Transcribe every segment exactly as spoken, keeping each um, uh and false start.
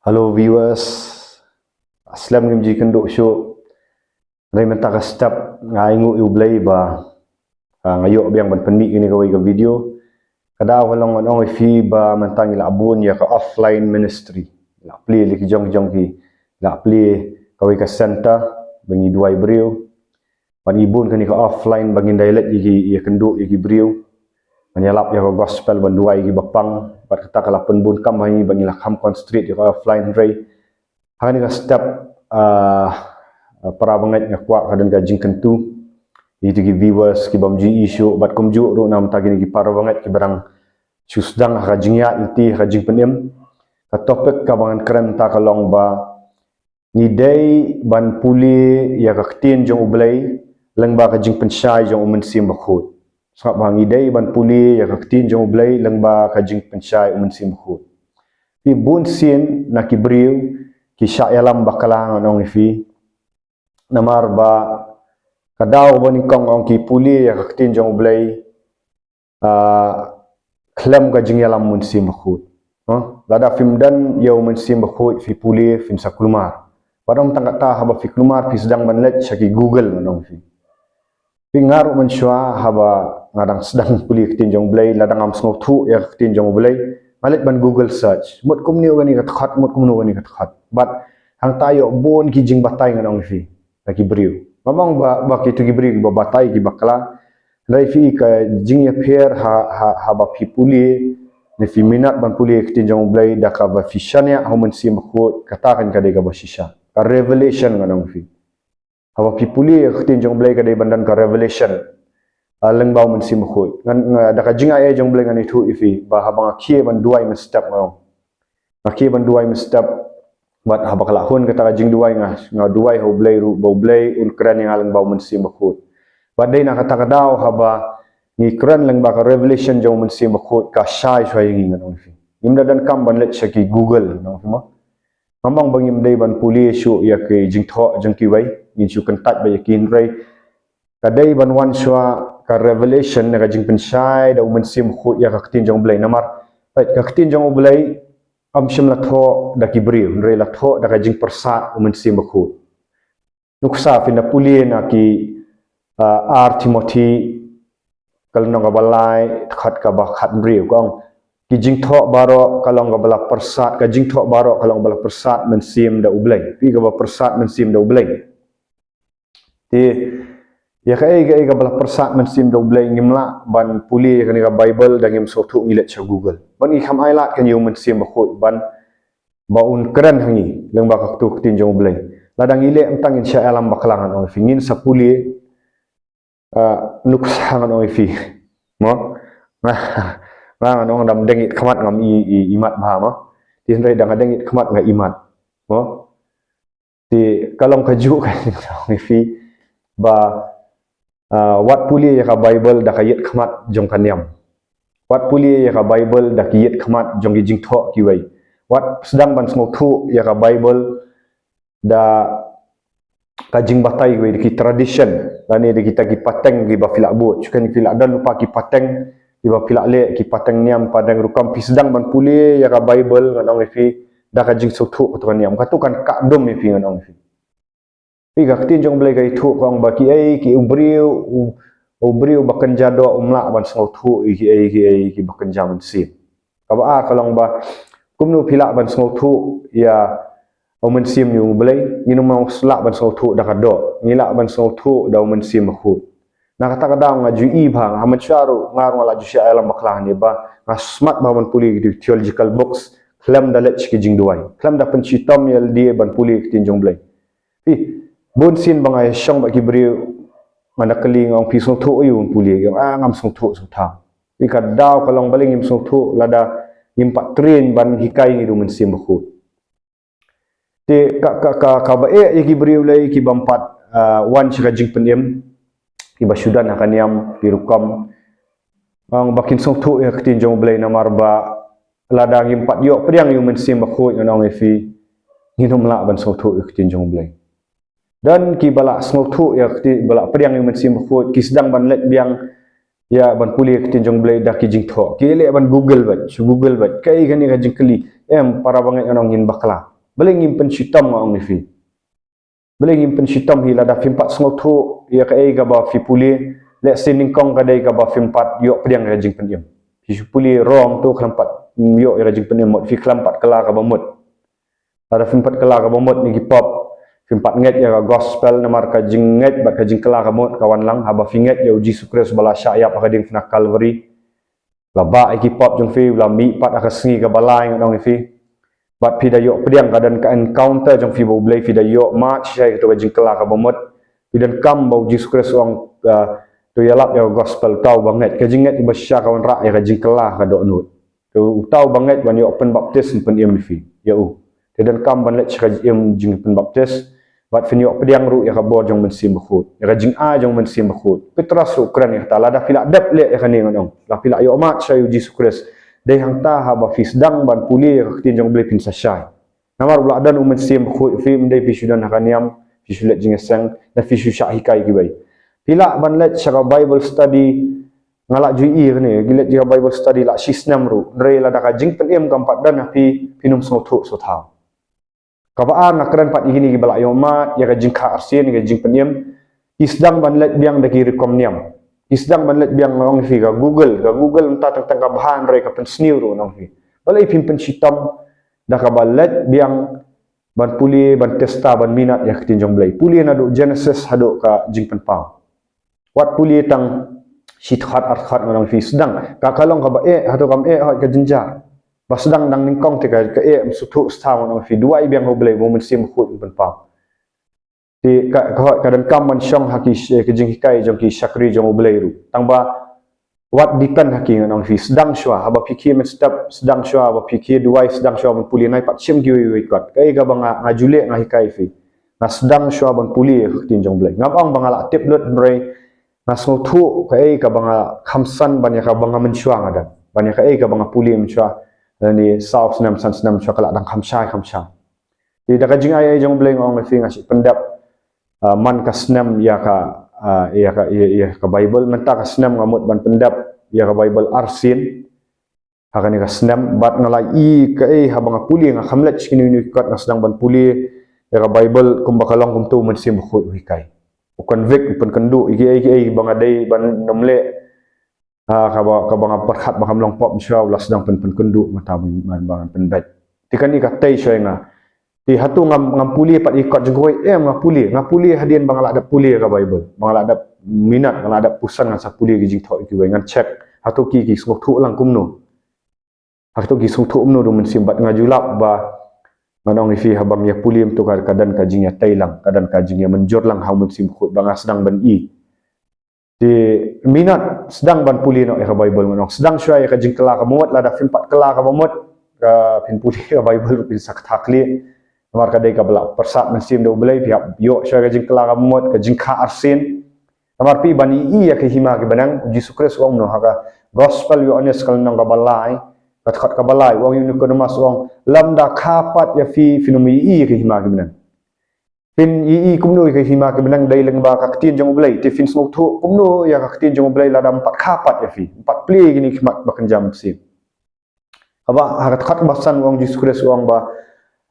Hello viewers, slem ngim ju ïakynduh shuh. Hynrei mynta ka step nga ainguh ïa U Blei ba, ah, nga ïoh biang ban pynmih kane kawei ka video. Ka daw ka long ngan ong ïa phi ba mynta ngi la bun ïa ka offline ministry. La plie ïa ki jong ki jong ki. La plie kawei ka center ba ngi duwai briew. Ban ïa bun kane ka offline ba ngin da leit ïa ki, ïakynduh ïa ki briew. Ban ïalap ïa ka gospel, ban duwai ïa ki bapang. Bad kata ka la pynbun kam ba ngi, ba ngi la kham concentrate ïa ka offline, hynrei ha kane ka step, ah, para bangeit, nga kwah ka don ka jingkyntu ïa kito ki viewers ki bym ju ïohi shuh, bad kumjuh ruh na bynta kine ki para bangeit kiba dang shu sdang ha ka jingïaid lynti, ha ka jingpynim. Ka topic kaba ngan kren mynta ka long ba ngi dei ban pule ïa ka ktien jong U Blei lyngba ka jingpynshai jong U Mynsiem Bakhuid. Sngap bha, ngi dei ban pule ïa ka ktien jong U Blei lyngba ka jingpynshai U Mynsiem Bakhuid. Phi, bun sien na ki briew ki shah ïalam bakla, ngan ong ïa phi. Namar ba ka daw ba nyngkong ong ki pule ïa ka ktien jong U Blei, ah, khlem ka jingïalam U Mynsiem Bakhuid. Ha? Lada phim don ïa U Mynsiem Bakhuid, phi pule, phin sa kulmar. Bad ym tang kata, haba phi kulmar, phi sdang ban leit sha ki Google, ngan ong ïa phi. Phi, nga ruh mynshuwa haba nga dang sdang pule ktien jong U Blei, lada ngam sngewthuh ïa ktien jong U Blei, nga leit ban Google search. Mut kumno kane ka dkhot, mut kumno kane ka dkhot. Bad hangta ïoh bun ki jingbatai, ngan ong ïa phi, na ki briew. Ngam ong ba, ba kito ki briew kiba batai, kiba bakla. Hynrei phi, ka jingïapher ha, ha, haba phi pule, ne phi minot ban pule ktien jong U Blei da kaba phi shaniah ha U Mynsiem Bakhuid, kata kan ka dei kaba shisha. Ka revelation, ngan ong ïa phi. Haba phi pule ïa ka ktien jong U Blei, ka dei ban don ka revelation, ah, lyngba U Mynsiem Bakhuid. Ngan, nga, da ka jingai ei jong U Blei, ngan ïathuh ïa phi ba haba nga khie ban duwai mynstep, nga ong, nga khie ban duwai mynstep. Bad haba ka la hun kata ka jingduwai, nga, nga duwai ha U Blei ruh ba U Blei un kren ïa nga lyngba U Mynsiem Bakhuid. Bad dei na kata ka daw, haba ngi kren lyngba ka revelation jong U Mynsiem Bakhuid, ka shai shuwa ïa ngi, ngan ong ïa phi. Ngim da donkam ban leit sha ki Google, ngan ong ïa phi mo. Ngam ong ba ngim dei ban pule shuh ïa ki jingthoh jong kiwei, ngin shu kyntait beit ïa ki, hynrei ka dei ban wan shuwa ka revelation, ne ka jingpynshai da U Mynsiem Bakhuid ïa ka ktien jong U Blei. Namar, peit, ka ktien jong U Blei kam shym la thoh da ki briew, hynrei la thoh da ka jingpyrsad U Mynsiem Bakhuid. Nuksa, phin da pule na ki, ah, Ar Timothi, ka lynnong kaba lai, dkhot kaba khathynriew, ka ong, ki jingthoh baroh ka long kaba la pyrsad, ka jingthoh baroh ka long kaba la pyrsad mynsiem da U Blei. Phi, kaba pyrsad mynsiem da U Blei. Te ïa kaei kaei kaba la pyrsad mynsiem da U Blei, ngim lah ban pule ïa kane ka Baibl da ngim sngewthuh, ngi leit sha Google. Bad ngi kham ailad kan ïa U Mynsiem Bakhuid ban, ba un kren ha ngi lyngba kato ka ktien jong U Blei. Lada ngi leh kumta, ngin shah ïalam bakla, ngan ong ïa phi, ngin sa pule, ah, nuksa, ngan ong ïa phi. Mo? Nga, nga, ngan ong, da dang ïit khmat ngam i, i, imat bha mo. Te hynrei da nga dang ïit khmat nga imat. Mo? Te ka long kajuh ka, ngan ong ïa phi, ba, ah, wat pule ïa ka Baibl da ka ïit khmat jong ka niam. Wat pule ïa ka Baibl da ki ïit khmat jong ki jingthoh kiwei. Wat sdang ban sngewthuh ïa ka Baibl da ka jingbatai kiwei, da ki tradition, lane da kita ki pateng kiba phi lah bud. Shu kan phi lah don lypa ki pateng kiba phi lah leh, ki pateng niam, pateng rukom, phi sdang ban pule ïa ka Baibl, ngan ong ïa phi, da ka jingsngewthuh kato ka niam. Kato kan kah dum ïa phi, ngan ong ïa phi. Phi, ka ktien jong U Blei ka ïathuh, ka ong ba kiei ki, u briew, u, u briew ba kynja doh um lah ban sngewthuh ïa kiei kiei kiba kynja mynsiem. Kaba ar ka long ba kumno phi lah ban sngewthuh ïa U Mynsiem jong U Blei? Ngin ym lah ban sngewthuh da ka doh, ngi lah ban sngewthuh da U Mynsiem Bakhuid. Na kata ka daw nga ju i bha, nga mynshwa ruh, nga ruh nga la ju shah ïalam bakla hangne ba nga smat bha ban pule ki theological books khlem da leit sha ki jingduwai, khlem da pynshitom ïalade ban pule ki ktien jong U Blei. Phi, bun sien ba nga ïashong bad ki briew, nga da kylli, nga ong, phi sngewthuh aiu ban pule? Ki ong, ah, ngam sngewthuh sngewthuh. Phi, ka daw ka long balei ngim sngewthuh lada ngim pat train ban hikai ngi da U Mynsiem Bakhuid. Te ka, ka, ka, kaba eh ïa ki briew lei kiba ym pat, ah, wan sha ka jingpynim, kiba shu don ha ka niam ki rukom, ong ba kin sngewthuh ïa ka ktien jong U Blei, namar ba lada ngim pat ïoh pdiang ïa U Mynsiem Bakhuid, ngan ong ïa phi, ngin ym lah ban sngewthuh ïa ka ktien jong U Blei. Don kiba la sngewthuh ïa ka ktien, ba la pdiang ïa U Mynsiem Bakhuid, ki sdang ban leit biang ïa ban pule ïa ka ktien jong U Blei da ki jingthoh. Ki leh ban Google beit, shu Google beit. Kaei kane ka jingkylli? Em, para bangeit, ngan ong, ngin bakla. Balei ngim pynshitom, nga ong ïa phi. Balei ngim pynshitom hi? Lada phim pat sngewthuh ïa kaei kaba phi pule, lehse nyngkong ka dei kaba phim pat ïoh pdiang ïa ka jingpynim. Phi shu pule Rom tu khlem pat, mm, ïoh ïa ka jingpynim, mut phi khlem pat kylla kaba mut. Lada phim pat kylla kaba mut na ki pop, phim pat ngeit ïa ka gospel, namar ka jingngeit bad ka jingkylla kaba mut ka wan lang haba phi ngeit ïa u Jisu Khrist ba la shah ïap ha ka diengphna Kalbari. La bah ïa ki pop jong phi, la mih pat ha ka sngi kaba lai, ngan ong ïa phi. Bad phi da ïoh pdiang, ka don ka encounter jong phi bad U Blei, phi da ïoh mad shisha ïa kato ka jingkylla kaba mut. Phi donkam ba u Jisu Khrist u ong, ah, to ïalap ïa ka gospel uta uba ngeit. Ka jingngeit ba shisha ka wanrah ïa ka jingkylla ka dohnud. To uta uba ngeit ban ïoh pynbaptis, pynïm ïa phi, ïa u. Te donkam ban leit sha ka jingim jingpynbaptis. Bad phin ïoh pdiang ruh ïa ka bor jong u Mynsiem Bakhuid, ïa ka jingai jong u Mynsiem Bakhuid. Petros ruh u kren ïa kata, lada phi la dep leh ïa kane, ngan ong, lada phi la ïoh mad sha U Jisu Khrist, dei hangta haba phi sdang ban pule ïa ka ktien jong U Blei phin sa shai. Namar u la don u Mynsiem Bakhuid, phi ym dei phi shu don ha ka niam, phi shu leit jingïaseng, lane phi shu shah hikai kiwei. Phi lah ban leit sha ka Bible study, nga la ju ïohi kane, ki leit sha ka Bible study la shi snem ruh, hynrei lada ka jingpynim kam pat don ha phi, phin ym sngewthuh shuh thaw. Kaba ar, nga kren pat ïa kine kiba la ïoh mad ïa ka jingkha arsien, ïa ka jingpynim. Ki sdang ban leit biang da ki rukom niam. Ki sdang ban leit biang, ngan ong ïa phi, ka Google, ka Google mynta teng teng ka bha, hynrei ka pynsniew ruh, ngan ong ïa phi. Balei phim pynshitom da kaba leit biang ban pule, ban test, ban minot ïa ka ktien jong U Blei? Pule naduh Genesis haduh ka Jingpynpaw. Wat pule tang shi dkhot ar dkhot, ngan ong ïa phi, sdang. Ka, ka long kaba eh, hato kam eh, hooid ka jynjar. Ba sdang dang nyngkong te ka, ka eh, ym sngewthuh shuh thaw, ngan ong ïa phi, duwai biang ha U Blei ba u Mynsiem Bakhuid un pynpaw. Te ka, ka, ka donkam ban shong ha ki sh-, ki jinghikai jong ki shakri jong U Blei ruh. Tang ba wat depend ha ki, ngan ong ïa phi, sdang shuwa, haba phi khie mynstep, sdang shuwa, haba phi khie duwai, sdang shuwa ban pule, nai pat shim kiwei kiwei kot. Kaei kaba nga, nga ju leh, nga hikai ïa phi. Nga sdang shuwa ban pule ïa ka ktien jong U Blei. Ngam ong ba nga la tip lut, hynrei nga sngewthuh kaei kaba nga kham san ban ïa kaba nga mynshuwa nga don. Ban ïa kaei kaba nga pule mynshuwa, lane saw snem, san snem mynshuwa, ka la dang kham shai, kham shai. Te da ka jingai jong U Blei, ngan ong ïa phi, nga shu pyndep, ah, man ka snem ïa ka, ah, ïa ka, ïa, ïa ka Bible. Mynta ka snem nga mut ban pyndep ïa ka Bible arsien ha kane ka snem, bad nga la ïohi kaei haba nga pule, nga kham leit sha kino kino ki kot, nga sdang ban pule ïa ka Bible, kumba ka long kumto u Mynsiem Bakhuid u hikai. U convict, u pynkynduh ïa kiei kiei ba nga dei ban ym leh. Ah, kaba, kaba nga pyrkhat ba kam long pop mynshuwa, u la sdang pyn, pynkynduh mynta ban, ban, ban pynbeit. Te kane ka tei shuwa ïa nga. Te hato ngam, ngam pule pat ïa ki kot jong U Blei? Em, nga pule, nga pule hadien ba nga la dep pule ïa ka Bible. Ba nga la dep minot, ba nga la dep pyrshang, ngan sa pule ki jingthoh jong kiwei, ngan check hato ki, ki sngewthuh lang kumno. Hato ki sngewthuh kumno da u Mynsiem, bad nga ju lap ba, ngan ong ïa phi, haba nga ïa pule mynta ka, ka don ka jingïatei lang, ka don ka jingïamynjur lang ha u Mynsiem Bakhuid ba nga sdang ban ïohi. Te minot, sdang ban pule noh ïa ka Bible, ngan ong. Sdang shuwa ïa ka jingkylla kaba mut, lada phim pat kylla kaba mut, ka, phin pule ïa ka Bible ruh phin sa kthah khlieh. Namar ka dei kaba la pyrsad mynsiem da U Blei, phi hap ïoh shuwa ïa ka jingkylla kaba mut, ka jingkha arsien. Namar phi, ban ïohi ïa ka hima ki bneng, u Jisu Khrist u ong kumno ha ka Gospel Ïoannis ka lynnong kaba lai, ka dkhot kaba lai, u ong ïa u Nikodemus, u ong, lymda kha pat ïa phi, phin ym ïohi ïa ka hima ki bneng. Phin ïohi kumno ïa ka hima ki bneng? Dei lyngba ka ktien jong U Blei. Te phin sngewthuh kumno ïa ka ktien jong U Blei lada ym pat kha pat ïa phi, ym pat plie ïa kine ki khmat ba kynja mynsiem? Haba ha ka dkhot kaba san u ong, Jisu Khrist u ong ba,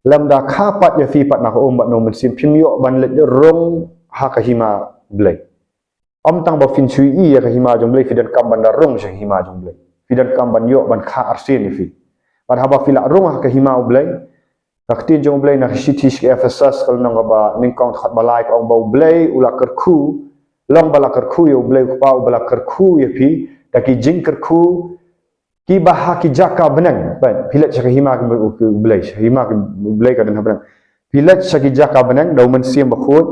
lymda kha pat ïa phi pat na ka um bad na u mynsiem, phim ïoh ban leit rung ha ka hima U Blei. Ym tang ba phin shu ïohi ïa ka hima jong U Blei, phi donkam ban da rung sha ka hima jong U Blei. Phi donkam ban ïoh ban kha arsien ïa phi. Bad haba phi la rung ha ka hima U Blei, ka ktien jong U Blei na ka shithi sha ki Ephesus ka lynnong kaba nyngkong, dkhot ba lai, ka ong ba U Blei u la kyrkhu, long ba la kyrkhu ïa U Blei U Kpa, uba la kyrkhu ïa phi da ki jingkyrkhu kiba ha ki jaka bneng. Peit, phi leit sha ka hima ki, ki Blei, sha ka hima ki Blei ka don ha bneng. Phi leit sha ki jaka bneng da u Mynsiem Bakhuid,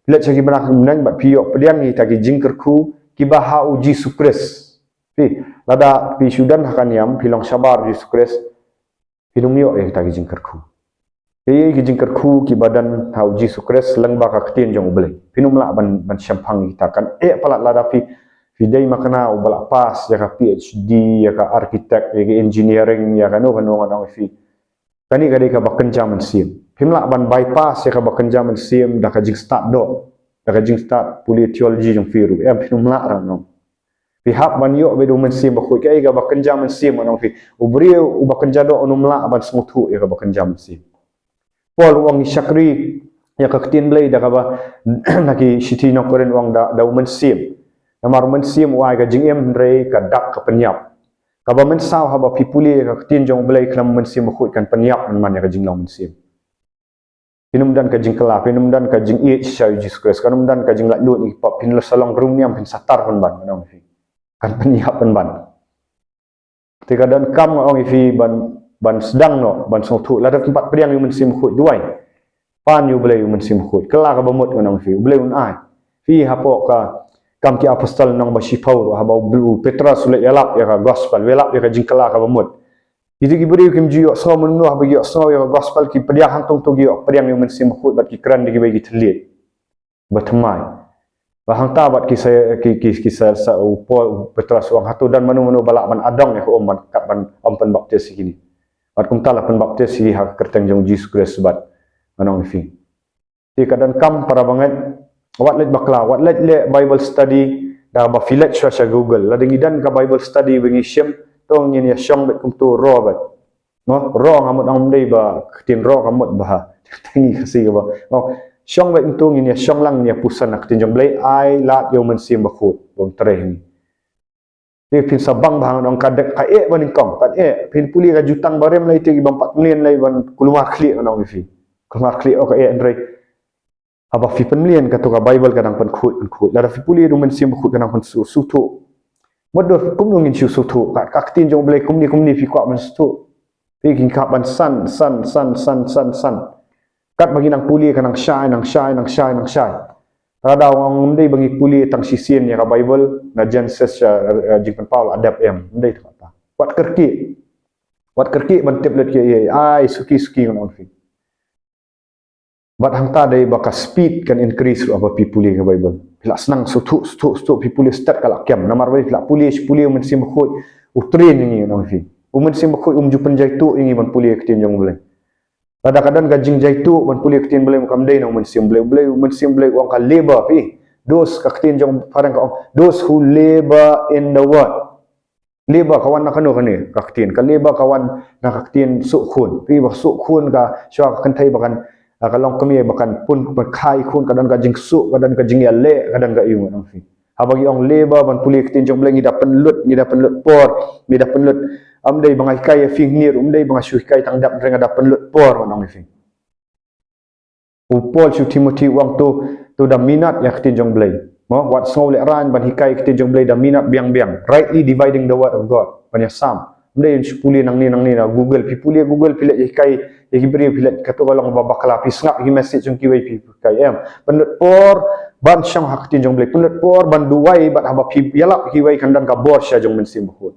phi leit sha ki jaka bneng bad phi ïoh pdiang ïa kita ki jingkyrkhu kiba ha u Jisu Khrist. Phi, lada phi shu don ha ka niam, phi long shabar u Jisu Khrist, phin ym ïoh ïa kita ki jingkyrkhu. Ïa ki jingkyrkhu kiba don ha u Jisu Khrist lyngba ka ktien jong U Blei, phin ym lah ban, ban shemphang ïa kita. Kan eh palat lada phi, phi dei ma kane uba la pass ïa ka P H D, ïa ka architect, ïa ka engineering, ïa kano kano, ngan ong ïa phi. Kane ka dei kaba kynja mynsiem. Phim lah ban bypass ïa kaba kynja mynsiem da ka jingstad doh, da ka jingstad pule theology jong phi ruh. Em, phin ym lah, ngan ong. Phi hap ban ïoh beit da u Mynsiem Bakhuid. Kaei kaba kynja mynsiem, ngan ong ïa phi. U briew uba kynja doh un ym lah ban sngewthuh ïa kaba kynja mynsiem. Paul u ong ngi shakri ïa ka ktien Blei da kaba, na ki shithi nong Korinth u ong da, da u mynsiem. Namar u mynsiem u ai ka jingim hynrei ka dak ka pynïap. Kaba mynsaw haba phi pule ïa ka ktien jong u Blei khlem mynsiem bakhuid kan pynïap man ïa ka jinglong mynsiem. Phin ym don ka jingkylla, phin ym don ka jingïeit sha u Jisu Khrist, kan ym don ka jinglaitluid ïa ki pop, phin la sa long rung niam, phin sa tar pynban, ngan ong ïa phi. Kan pynïap pynban. Te ka donkam ngan ong ïa phi ban, ban sdang noh ban sngewthuh, lada phin pat pdiang ïa u mynsiem bakhuid, duwai. Pan ïa u Blei u mynsiem bakhuid. Kylla kaba mut, ngan ong ïa phi, u Blei un ai. Phi hapoh ka Kam ki Apostol lynnong ba shiphew ruh, haba u Bl-, u Petros u leit ïalap ïa ka gospel, u ïalap ïa ka jingkylla kaba mut. Kito ki briew kim ju ïohsngew mynno, haba ki ïohsngew ïa ka gospel ki pdiang hangto hangto, ki ïoh pdiang ïa u mynsiem bakhuid bad ki kren da kiwei ki thylliej ba thymmai. Ba hangta bad ki sa, ki, ki, ki sa, sa u Paul, u Petros u ong, hato don mano mano ba lah ban adong ïa ka um ban, kat ban ym pynbaptis ïa kine? Bad kumta la pynbaptis ïa ki ha ka kyrteng jong u Jisu Khrist bad, ngan ong ïa phi. Te ka donkam para bangeit, wat leit bakla, wat leit leh Bible study da ba phi leit shuwa sha Google. Lada ngi don ka Bible study ba ngi shim, to ngin ïa shong beit kumto, roi beit. Mo, roi, nga mut ong ym dei ba ka ktien roi ka mut bha. Te ngi Khasi kaba, mo, shong beit kumto, ngin ïa shong lang, ngin ïa puson na ka ktien jong u Blei, ai lad ïa u mynsiem bakhuid ba un trei ha ngi. Te phin sa bang bha, ngan ong, ka dei ka eh ba nyngkong, ka eh, phin pule ka Jutang Barim lei, te ki bym pat mlien lei ban kulmar khlieh, ngan ong ïa phi. Kulmar khlieh, oh, ka eh, hynrei haba phi pynmlien, kato ka Bible ka dang pynkhuid, pynkhuid. Lada phi pule da u mynsiem bakhuid ka dang pynsngewthuh. Mut dei kumno ngin sngewthuh? Ka, ka ktien jong u Blei kumne kumne phi kwah ban sngewthuh. Phi, kin kwah ban san, san, san, san, san, san. Katba ngi nang pule ka nang shai, nang shai, nang shai, nang shai. Lada ong ym dei ba ngi pule tang shisien ïa ka Bible, na Genesis, eh, eh, Jingpynpaw la dep, em, ym dei tang kata. Wat kyrkieh. Wat kyrkieh ban tip lut ïa, ïa, ai, suki, suki, ngan ong ïa phi. Bad hangta dei ba ka speed kan increase ruh haba phi pule ka Bible. Phi la sdang sngewthuh, sngewthuh, sngewthuh, phi pule stet ka la kem. Namar ba phi la pule, pule u mynsiem bakhuid u train ïa ngi, ngan ong ïa phi. U mynsiem bakhuid um ju pynjaituh ïa ngi ban pule ka ktien jong u Blei. Lada ka don ka jingjaituh ban pule ka ktien Blei, kam dei na u mynsiem Blei. U Blei, u mynsiem Blei u ong ka labor, phi. Those, ka ktien jong phareng ka ong, those who labor in the word. Labor ka wan na kano kane ka ktien? Ka labor ka wan na ka ktien suk khun. Phi, ba suk khun ka, shuwa ka kynthei ba kan, ah, ka long kmie ba kan pun, ba kha ïa khun, ka don ka jingsuk, ka don ka jingïaleh, ka don ka ïing, ngan ong ïa phi. Haba ngi ong labor ban pule ka ktien jong u Blei, ngi da pynlut, ngi da pynlut por, ngi da pynlut, ym dei ba nga hikai ïa phi hynriew, ym dei ba nga shu hikai tang dap, hynrei nga da pynlut por, ngan ong ïa phi. U Paul sha u Timothy u ong to, to da minot ïa ka ktien jong u Blei. Mo, wat sngew lehraiñ ban hikai ka ktien jong u Blei, da minot biang biang. Rightly dividing the word of God. Ban ïasam. Ym dei shu pule nangne nangne na Google. Phi pule Google, phi leit hikai ïa ki briew, phi leit, kato ka long ba bakla, phi sngap ïa ki message jong kiwei, phi hikai, em. Pynlut por ban shong ha ka ktien jong u Blei. Pynlut por ban duwai, bad haba phi ïalap ïa kiwei kan don ka bor sha jong u Mynsiem Bakhuid.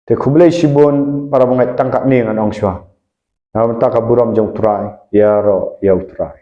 Te khublei shibun para bangeit, tang katne ngan ong shuwa. Na ka bynta ka burom jong u Trai, ïaroh ïa u Trai.